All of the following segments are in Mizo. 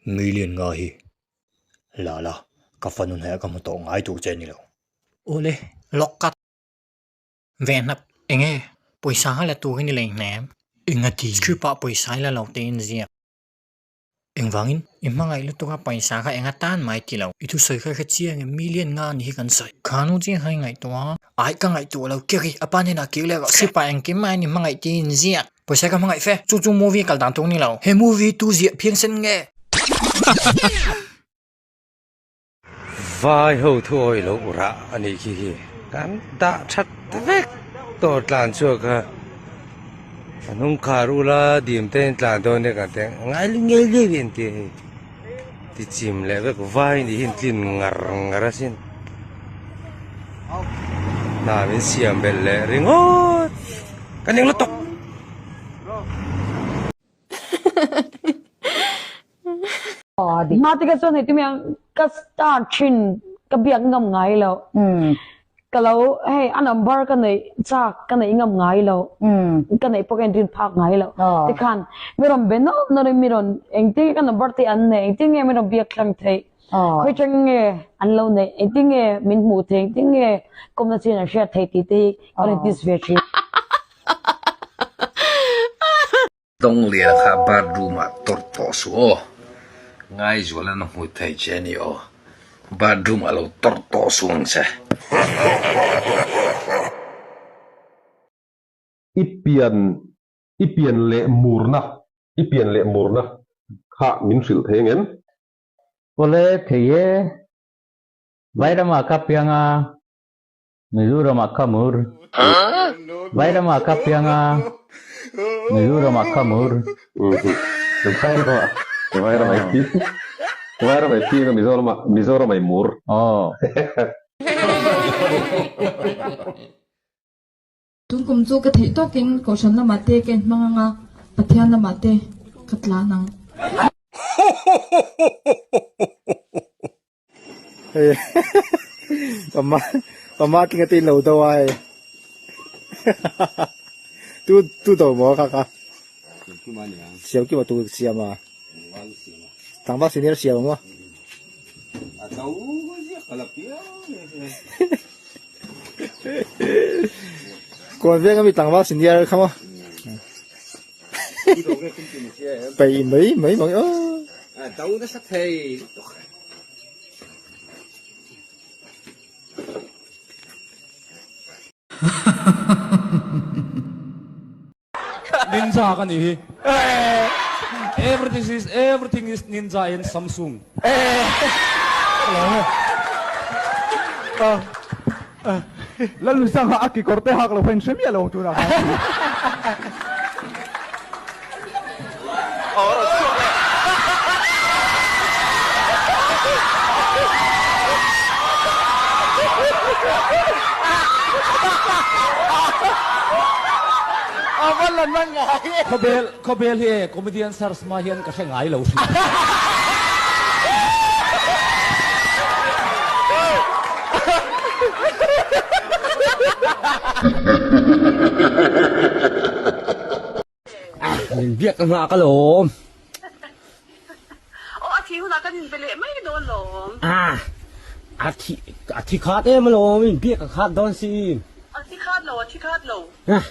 Million nga hi la la, ka fanu hnaih ah ka hmu tawh ngai tur che a ni lo. Awle, lock cut. Vehnap, enge pawisa kha la tur hi ni lei hnem. Engati? Script ah pawisa hi la lo te in ziak. Engvangin? I hmangaih lutuk a pawisa kha enga tan mai ti lo. I thusawi kha hre chiang em? Million nga ni hi kan sawi. Kha nu chiang kha i ngaihtuah a. Ai ka ngaihtuah lo kiri, a pa hnenah kir leh rawh. Script ah engkim aiin i hmangaih tih in ziak. Pawisa ka hmangaih fe. Chu chu movie kal dan tur ni lo. He movie tu ziah phiangsen nge? Vai ho thu awih lo urah a nih khi hi kan dah that vek tawh tlan chhuak kha a hnung khar ula dim te in tlan dawn nia kan ti a ngai ngei ngei an ti a hei ti chim leh vek vai nih hi an tlin ngar ngar asin hna min siam belh leh ringawt ka ning lutuk. Hma te ka chuan hei timi ang ka star thin ka biak ngam ngai lo ka lo hei a number ka neih chak ka neih ngam ngai lo ka neih pawh ka inrin phak ngai lo tikhan mi rawn be nawlh nawlh in mi rawn engtin nge ka number te an neih engtin nge mi rawn biak thlang theih khawi tang nge an lo neih engtin nge min hmuh theih engtin nge kawmna chin an hriat theih tih te hi ka rawn test ve thin. Dawnglian kha bathroom ah tawrh tawh suh aw, Ngaizualan a hmu thei che a ni aw, bathroom ah lo tawrh tawh suh ang che. I pian, i pian leh murna, i pian leh murna kha min hrilh thei ang em? Awle thei e, Vairamah ka piang a, Mizoramah ka mur. Vairamah ka piang a, Mizoramah ka mur. Vairamah, Vairamah i piang, Vairamah i piang a, Mizoramah, Mizoramah i mur. Aw. Tun kum chu ka theih tawkin Kohhran lamah te ka inhmang ang a, Pathian lamah te ka tlan ang. Hei pama pama tlinga te in lo do a hei tu tu do maw kha kha siam kima tu siam a tlangval senior siam a maw Kawn veng ami tlangval senior kha maw peih mai mai mang aw. Ninja ka nih hi. Everything is everything is ninja in Samsung. Lalnusanga a kekawr te hak lo kha in hre miah lo ang tunah khan. Khawbel khawbel hi e comedian search hma hian ka hre ngai lo hrim. Min biak ka nghah ka lawm. Aw a thi hunah kan inbe leh mai dawn lawm. Ah a thi a thi khat em alawm in biak ka khat dawn si. A thi khat lo a thi khat lo. Ah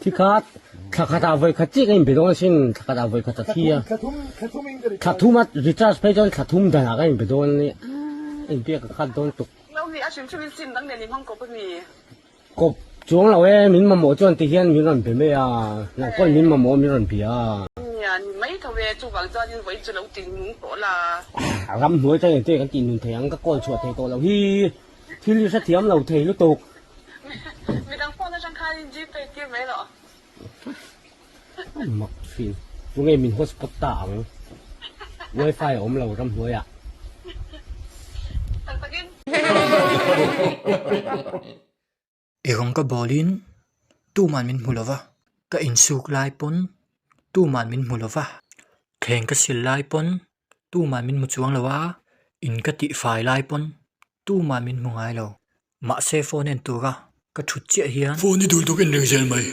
thi khat thla khat ah vawi khat chiah ka inbe dawn asin thla khat ah vawi khat a thi a. Thla thum thla thum in ka Thla thum a recharge phei chuan thla thum dan ah ka inbe dawn a ni. Ah inbiak ka khat dawn tuk. Lo ni a hrim hrim in sim dang nen i hmang kawp a mi. Kawp chuang lo e, min mamawh chuan ti hian min rawn be mai a, nang pawn min mamawh min rawn bia a. Nia, ni mai tho e, chuvang chuanin vawiin chu lo ti nung tawh la. A ram hnuai chuan engtin kan tih nun thei ang, ka call chhuah thei tawh loh hi, thil hi hrethiam lo thei lutuk. Midang phone atang khanin gpay tir mai rawh. Mak thin, tunge min hotspot ta ang, wifi a awm lo ram hnuaiah. Tak takin. I rawng ka bawlin tuman min hmu lova, ka insuk lai pawn tuman min hmu lova, thleng ka sil lai pawn tuman min hmu chuang lo a, in ka tihfai lai pawn tuman min hmu ngai lo. Mahse phone en tura ka thut chiah hian. Phone i duh tuk en reng zel mai.